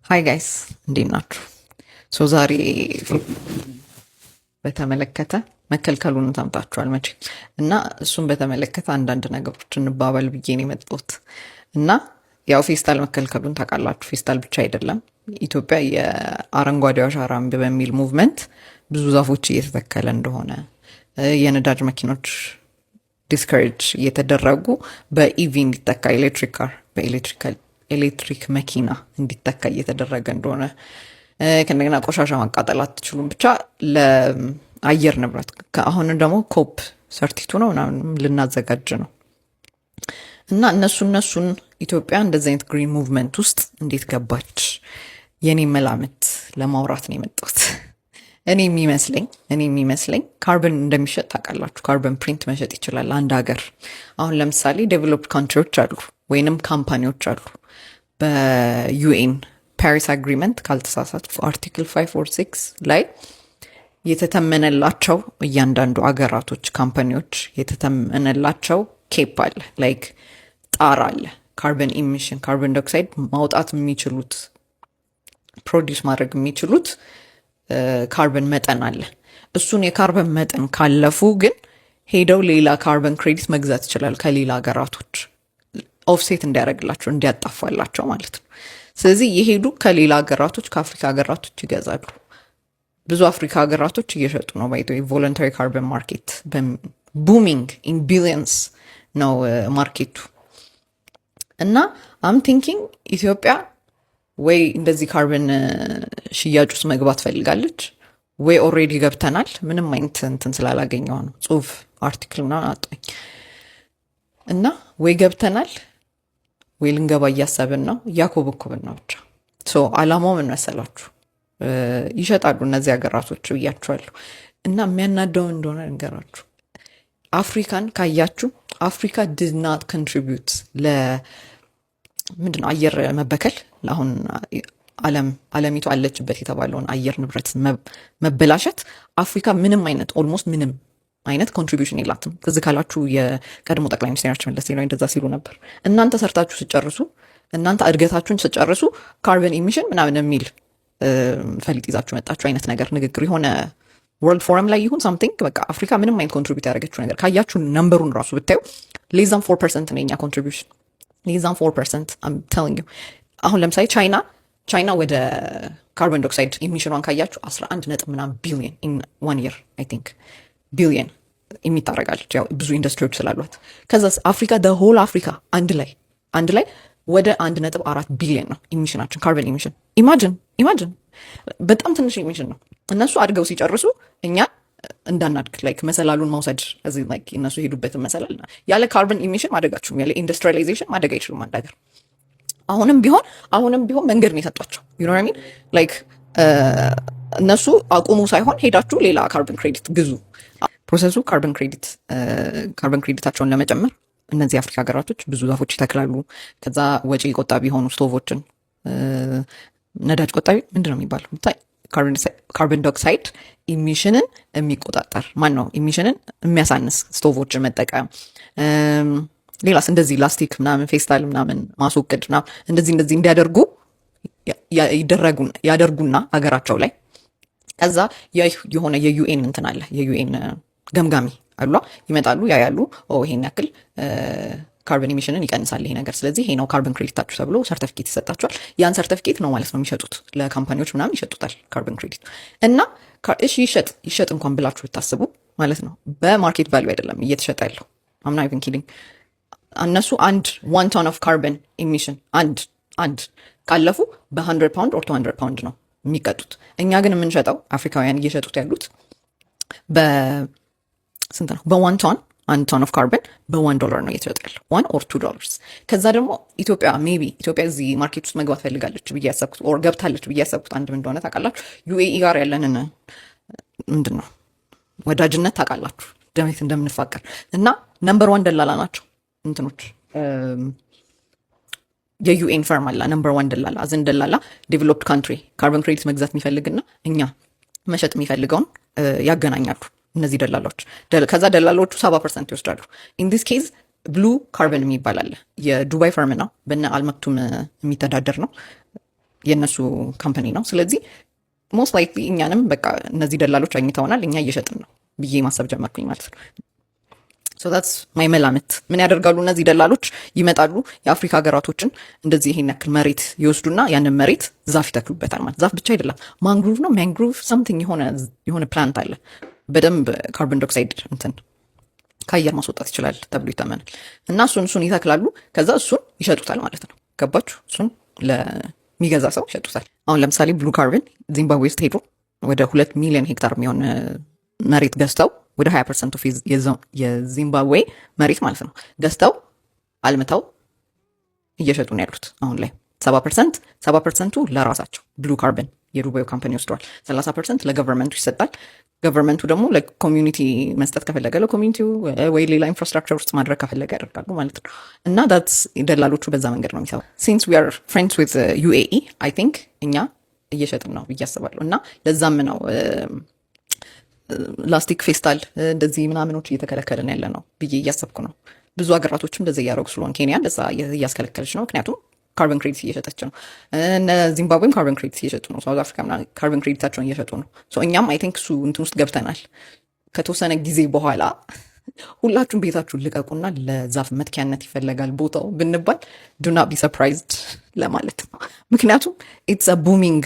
Hi guys፣ እንዴት ናችሁ? So ዛሬ በተመለከተ መከልከሉን ሰምታችኋል መቼ እና እሱን በተመለከተ አንዳንድ ነገሮች እንባባል ብዬ ነው የመጣሁት። እና ያው ፌስታል መከልከሉን ታውቃላችሁ። ፌስታል ብቻ አይደለም፣ ኢትዮጵያ የአረንጓዴ አሻራ በሚል movement ብዙ ዛፎች እየተተከለ እንደሆነ፣ የነዳጅ መኪኖች discourage እየተደረጉ በ EV እንዲተካ፣ electric car፣ በኤሌክትሪክ መኪና እንዲተካ እየተደረገ እንደሆነ፣ ከእንደገና ቆሻሻ ማቃጠል አትችሉም፣ ብቻ ለአየር ንብረት አሁን ደግሞ COP 32 ነው ምናምን ልናዘጋጅ ነው። እና እነሱን ኢትዮጵያ እንደዚህ አይነት green movement ውስጥ እንዴት ገባች? የኔ መላምት ለማውራት ነው የመጣሁት። እኔ የሚመስለኝ ካርበን እንደሚሸጥ ታውቃላችሁ። Carbon print መሸጥ ይችላል አንድ ሀገር። አሁን ለምሳሌ developed country ዎች አሉ ወይንም company ዎች አሉ። በ UN Paris Agreement ካልተሳሳትኩ article 5 or 6 ላይ የተተመነላቸው እያንዳንዱ አገራቶች፣ company ዎች የተተመነላቸው cap አለ፣ like ጣራ አለ። Carbon emission፣ carbon dioxide ማውጣት የሚችሉት፣ produce ማድረግ የሚችሉት ካርበን መጠን አለ። እሱን የካርበን መጠን ካለፉ ግን ሄደው ሌላ carbon credit መግዛት ይችላል ከሌላ ሀገራቶች፣ offset እንዲያደርግላቸው፣ እንዲያጣፋላቸው ማለት ነው። ስለዚህ የሄዱ ከሌላ ሀገራቶች፣ ከአፍሪካ ሀገራቶች ይገዛሉ። ብዙ አፍሪካ ሀገራቶች እየሸጡ ነው። By voluntary carbon market booming in billions ነው market ኡ። እና I'm thinking ኢትዮጵያ ወይ እንደዚህ ካርበን ሽያጭ ውስጥ መግባት ፈልጋለች ወይ already ገብተናል። ምንም አይነት እንትን ስላላገኘው ነው፣ ጽሁፍ article ምናምን አጣኝ። እና ወይ ገብተናል ወይ ልንገባ እያሰብን ነው፣ እያኮበኮብን ነው። ብቻ so አላማው ምን መሰላችሁ? ይሸጣሉ እነዚህ ሀገራቶች ብያችኋለሁ። እና የሚያናደው እንደሆነ ልንገራችሁ። አፍሪካን ካያችሁ አፍሪካ did not contribute ለምንድን ነው አየር መበከል፣ አሁን ዓለም ዓለሚቱ አለችበት የተባለውን አየር ንብረት መበላሸት አፍሪካ ምንም አይነት፣ almost ምንም አይነት contribution የላትም። ትዝ ካላችሁ የቀድሞ ጠቅላይ ሚኒስትራችን መለስ ዜናዊ እንደዛ ሲሉ ነበር። እናንተ ሰርታችሁ ስትጨርሱ፣ እናንተ እድገታችሁን ስትጨርሱ carbon emission ምናምን የሚል ፈሊጥ ይዛችሁ መጣችሁ አይነት ነገር ንግግር የሆነ world forum ላይ ይሁን something። በቃ አፍሪካ ምንም አይነት contribute ያደረገችው ነገር ካያችሁ number ኡን ራሱ ብታዩ less than 4% ነው የኛ contribution፣ less than 4%, I'm telling you። አሁን ለምሳሌ ቻይና ወደ carbon dioxide emission ኗን ካያችሁ 11 ነጥብ ምናምን ቢሊየን in one year, I think, ቢሊየን emit ታደርጋለች፣ ያው ብዙ ኢንዱስትሪዎች ስላሏት። ከዛ አፍሪካ፣ the whole አፍሪካ አንድ ላይ ወደ 1.4 ቢሊየን ነው emission ኣችን፣ carbon emission። Imagine፣ በጣም ትንሽ emission ነው። እነሱ አድገው ሲጨርሱ እኛ እንዳናድግ like መሰላሉን መውሰድ እዚህ like እነሱ የሄዱበትን መሰላል። ያለ carbon emission ማደግ አትችሉም። ያለ industrialization ማደግ አይችሉም አንድ ሀገር። አሁንም ቢሆን መንገድ ነው የሰጧቸው። You know what I mean? Like እነሱ አቁሙ ሳይሆን ሄዳችሁ ሌላ carbon credit ግዙ። Process ኡ carbon credit ኣቸውን ለመጨመር እነዚህ የአፍሪካ ሀገራቶች ብዙ ዛፎች ይተክላሉ። ከዛ ወጪ ቆጣቢ የሆኑ ስቶቮችን፣ ነዳጅ ቆጣቢ ምንድን ነው የሚባለው፣ carbon dioxide emission ን የሚቆጣጠር፣ ማን ነው፣ emission ን የሚያሳንስ ስቶቮችን መጠቀም፣ ሌላስ እንደዚህ ላስቲክ ምናምን ፌስታል ምናምን ማስወገድ ምናምን እንደዚህ እንደዚህ እንዲያደርጉ ያደርጉና ሀገራቸው ላይ ከዛ የሆነ የ UN እንትን አለ፣ የ UN ገምጋሚ አሉ፣ ይመጣሉ፣ ያያሉ። ይሄን ያክል carbon emission ን ይቀንሳል ይሄ ነገር፣ ስለዚህ ይሄ ነው carbon credit ኣችሁ ተብሎ ሰርተፊኬት ይሰጣቸዋል። ያን ሰርተፊኬት ነው ማለት ነው የሚሸጡት፣ ለ company ዎች ምናምን ይሸጡታል carbon credit። እና እሺ ይሸጥ ይሸጥ እንኳን ብላችሁ ብታስቡ ማለት ነው በ market value አይደለም እየተሸጠ ያለው። I'm not even kidding። እነሱ አንድ 1 ton of carbon emission አንድ ካለፉ በ100 pound or 200 ፓውንድ ነው የሚቀጡት። እኛ ግን የምንሸጠው፣ አፍሪካውያን እየሸጡት ያሉት በስንት ነው? በ 1 ton፣ 1 ton of carbon በ $1 ነው እየተሸጠ ያለው፣ $1 or $2። ከዛ ደግሞ ኢትዮጵያ maybe ኢትዮጵያ እዚህ market ውስጥ መግባት ፈልጋለች ብዬ ያሰብኩት or ገብታለች ብዬ ያሰብኩት አንድ ምን እንደሆነ ታውቃላችሁ? UAE ጋር ያለንን ምንድን ነው ወዳጅነት ታውቃላችሁ፣ ደሜት እንደምንፋቀር። እና number one ደላላ ናቸው እንትኖች፣ የ UN firm አለ፣ number one ደላላ አዝን ደላላ፣ developed country carbon credit መግዛት የሚፈልግና እኛ መሸጥ የሚፈልገውን ያገናኛሉ እነዚህ ደላላዎች። ከዛ ደላላዎቹ 70% ይወስዳሉ። In this case Blue Carbon የሚባል አለ። የዱባይ firm ነው፣ በነ አልመክቱም የሚተዳደር ነው። የእነሱ company ነው። ስለዚህ most likely እኛንም በቃ እነዚህ ደላሎች አግኝተውናል፣ እኛ እየሸጥን ነው ብዬ ማሰብ ጀመርኩኝ ማለት ነው። So that's my መላምት። ምን ያደርጋሉ እነዚህ ደላሎች? ይመጣሉ፣ የአፍሪካ ሀገራቶችን እንደዚህ ይሄን ያክል መሬት ይወስዱና ያንን መሬት ዛፍ ይተክሉበታል። ማለት ዛፍ ብቻ አይደለም፣ mangrove ነው፣ mangrove something፣ የሆነ plant አለ፣ በደንብ carbon dioxide እንትን ከአየር ማስወጣት ይችላል ተብሎ ይታመናል። እና እሱን ይተክላሉ። ከዛ እሱን ይሸጡታል ማለት ነው። ገባችሁ? እሱን ለሚገዛ ሰው ይሸጡታል። አሁን ለምሳሌ Blue Carbon ዚምባብዌ ውስጥ ሄዶ ወደ 2 ሚሊዮን ሄክታር የሚሆን መሬት ገዝተው፣ ወደ 20% of የዚምባብዌ መሬት ማለት ነው፣ ገዝተው አልምተው እየሸጡ ነው ያሉት። አሁን ላይ 70%፣ 70%ቱ ለራሳቸው Blue Carbon የዱባዩ company ወስደዋል። 30% ለ government ኡ ይሰጣል። Government ኡ ደግሞ ለ community መስጠት ከፈለገ ለ community ው ወይ ሌላ infrastructure ውስጥ ማድረግ ከፈለገ ያደርጋሉ ማለት ነው። እና that's ደላሎቹ በዛ መንገድ ነው የሚሰራው። Since we are friends with UAE, I think እኛ እየሸጥን ነው ብዬ አስባለሁ። እና ለዛም ነው ላስቲክ፣ ፌስታል እንደዚህ ምናምኖች እየተከለከልን ያለ ነው ብዬ እያሰብኩ ነው። ብዙ ሀገራቶችም እንደዚ እያደረጉ ስለሆን፣ ኬንያ እንደዛ እያስከለከለች ነው። ምክንያቱም carbon credit እየሸጠች ነው። እነ ዚምባብዌም carbon credit እየሸጡ ነው። South Africa carbon credit ኣቸውን እየሸጡ ነው። እኛም I think እሱ እንትን ውስጥ ገብተናል። ከተወሰነ ጊዜ በኋላ ሁላችሁም ቤታችሁን ልቀቁና ለዛፍ መትኪያነት ይፈለጋል ቦታው ብንባል do not be surprised ለማለት ነው። ምክንያቱም it's a booming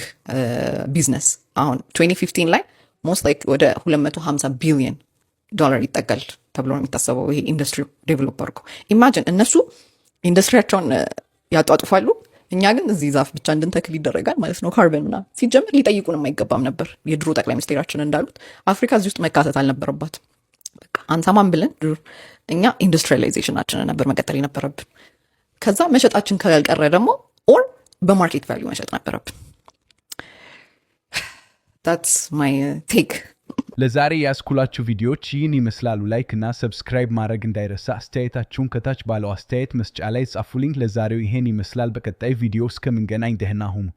business። አሁን 2015 ላይ most like ወደ 250 ቢሊዮን ዶላር ይጠጋል ተብሎ ነው የሚታሰበው ይሄ ኢንዱስትሪ develop አድርጎ። Imagine እነሱ ኢንዱስትሪያቸውን ያጧጡፋሉ፣ እኛ ግን እዚህ ዛፍ ብቻ እንድንተክል ይደረጋል ማለት ነው። ካርበን ምናምን ሲጀምር ሊጠይቁንም አይገባም ነበር። የድሮ ጠቅላይ ሚኒስቴራችን እንዳሉት አፍሪካ እዚህ ውስጥ መካተት አልነበረባትም። በቃ አንሰማም ብለን እኛ industrialization ኣችንን ነበር መቀጠል የነበረብን። ከዛ መሸጣችን ካልቀረ ደግሞ or በ market value መሸጥ ነበረብን። That's my take። ለዛሬ ያስኩላችሁ ቪዲዮዎች ይህን ይመስላሉ። Like እና subscribe ማድረግ እንዳይረሳ። አስተያየታችሁን ከታች ባለው አስተያየት መስጫ ላይ ጻፉልኝ። ለዛሬው ይሄን ይመስላል። በቀጣይ ቪዲዮ እስከምንገናኝ ደህና ሁኑ።